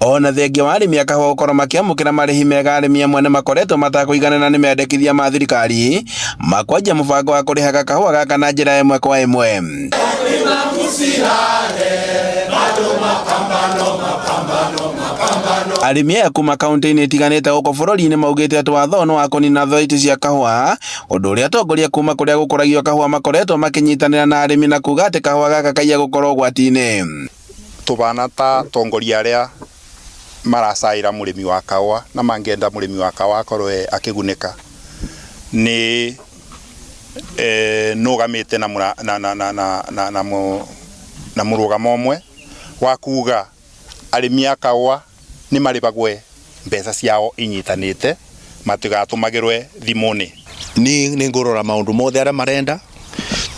Ona thengia wa arĩmi a kahũa gũkorwo makĩamũkĩra marĩhi mega, arĩmi amwe nĩ makoretwo matakũiganana nĩ mendekithia ma thirikari ma kwanjia mũbango wa kũrĩhaga kahũa gaka na njĩra ĩmwe kwa ĩmwe. Arĩmi aya kuma kaunti-inĩ itiganĩte gũkũ bũrũri-inĩ maugĩte atĩ watho ũyũ nĩ wa kũnina thwaiti cia kahũa, ũndũ ũrĩa atongoria kuma kũrĩa gũkũragio kahũa makoretwo makĩnyitanĩra na arĩmi na kuga atĩ kahũa gaka kaiya gũkorwo ũgwati-inĩ. Tũbana ta atongoria arĩa maracaĩra mũrĩmi wa kahũa na mangĩenda mũrĩmi wa kahũa akorwo akĩgunĩka nĩ nũgamĩte na na na na na na na mũrũgamo ũmwe wa kuga arĩmi a kahũa nĩ marĩhagwe mbeca ciao inyitanĩte matigatũmagĩrwe thimũ-inĩ. Ni nĩ ngũrora maũndũ mothe arĩa marenda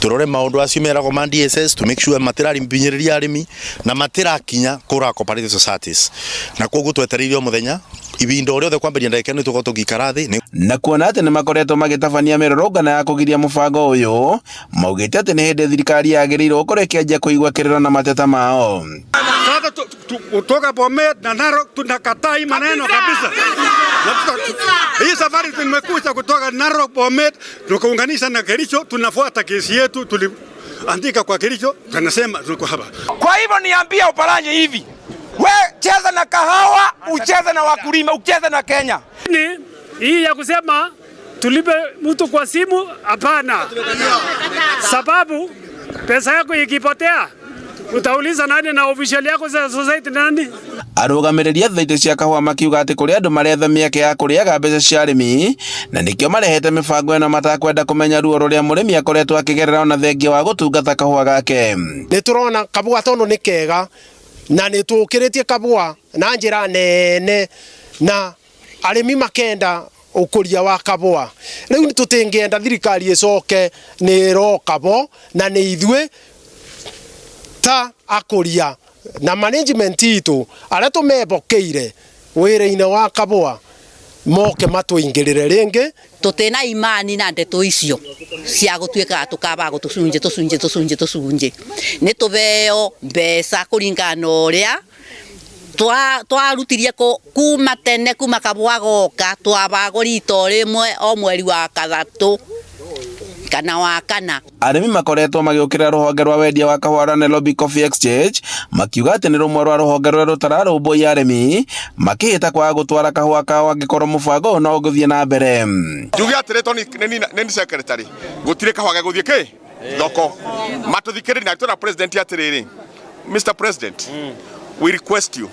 turore maũndũ acio meragwo ma DSS to make sure matirahinyĩrĩria arĩmi na matirakinya kũra cooperative societies, na koguo twetereire o mũthenya ibinda o rĩothe kwambĩrĩria ndagĩka ĩno tũkorwo tũgĩikara thĩ. Na kuona atĩ nĩ makoretwo magĩtabania mĩrũrũngano ya kũgiria mũbango ũyũ, maugĩte atĩ nĩ hĩndĩ thirikari yagĩrĩirwo gũkorwo ĩkĩanjia kũigua kĩrĩro na mateta mao. Sasa kutoka Bomet na Narok tunakataa hii maneno kabisa. Hii safari tumekuja kutoka Narok, Bomet, tukaunganisha na Kericho, tunafuata kesi yetu tuliandika kwa Kericho, tunasema tuko hapa. Kwa hivyo niambie Oparanya hivi, we cheza na kahawa, ucheze na wakulima, ucheze na Kenya. Ni hii ya kusema tulipe mtu kwa simu, hapana, sababu pesa yako ikipotea utauliza nani na official yako za society nani? Arũgamĩrĩri a thaitĩ cia kahũa makiuga atĩ kũrĩ andũ maretha mĩeke ya kũrĩaga mbeca cia arĩmi na nĩkĩo marehete mĩbango ĩno matakwenda kũmenya ruo rũrĩa mũrĩmi akoretwo akĩgerera ona thengia wa gũtungata kahũa gake. Nĩ tũrona kabũa tondũ nĩ kega na nĩ tũkĩrĩtie kabũa na njĩra nene na arĩmi makenda ũkũria wa kabũa. Rĩu tũtingĩenda thirikari ĩcoke nĩ ĩroka bo na nĩ ithuĩ ta akũria na management itũ arĩa tũmebokeire wĩra-inĩ wa kabũa moke matũingĩrĩre rĩngĩ. Tutina imani na ndeto icio cia gutuika tukaba gutucunje tucunje tucunje tucunje ni tubeo mbeca kuringana na uria twarutirie kuma tene kuma kabwa goka twabagũri ito rimwe o mweri wa kathatu kana wa kana. Arĩmi makoretwo magĩũkĩrĩra rũhonge rwa wendia wa kahũa rwa Nairobi Coffee Exchange makiuga atĩ nĩ rũmwe rwa rũhonge rũrĩa rũtararũmbũiya arĩmi, makĩhĩta kwaga gũtwara kahũa kao angĩkorwo mũbango ũyũ no ũgũthiĩ na mbere. Njuge atĩrĩ to nĩ secretary gũtirĩ kahũa gegũthiĩ kĩ thoko matũthikĩrĩrie na twĩra president atĩrĩrĩ, Mr President, we request you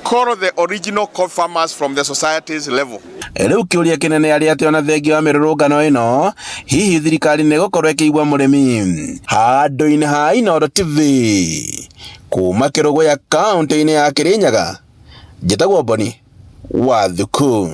call the original coffee farmers from the societies level. Rĩu kĩũria kĩnene arĩ atĩ ona thengia wa mĩrũrũngano ĩno, hihi thirikari nĩ ĩgũkorwo ĩkĩigua mũrĩmi? Handũ-inĩ ha Inooro TV kuma Kĩrũgũya kaũntĩ-inĩ ya Kĩrĩnyaga, njĩtagwo Boni wa Thuku.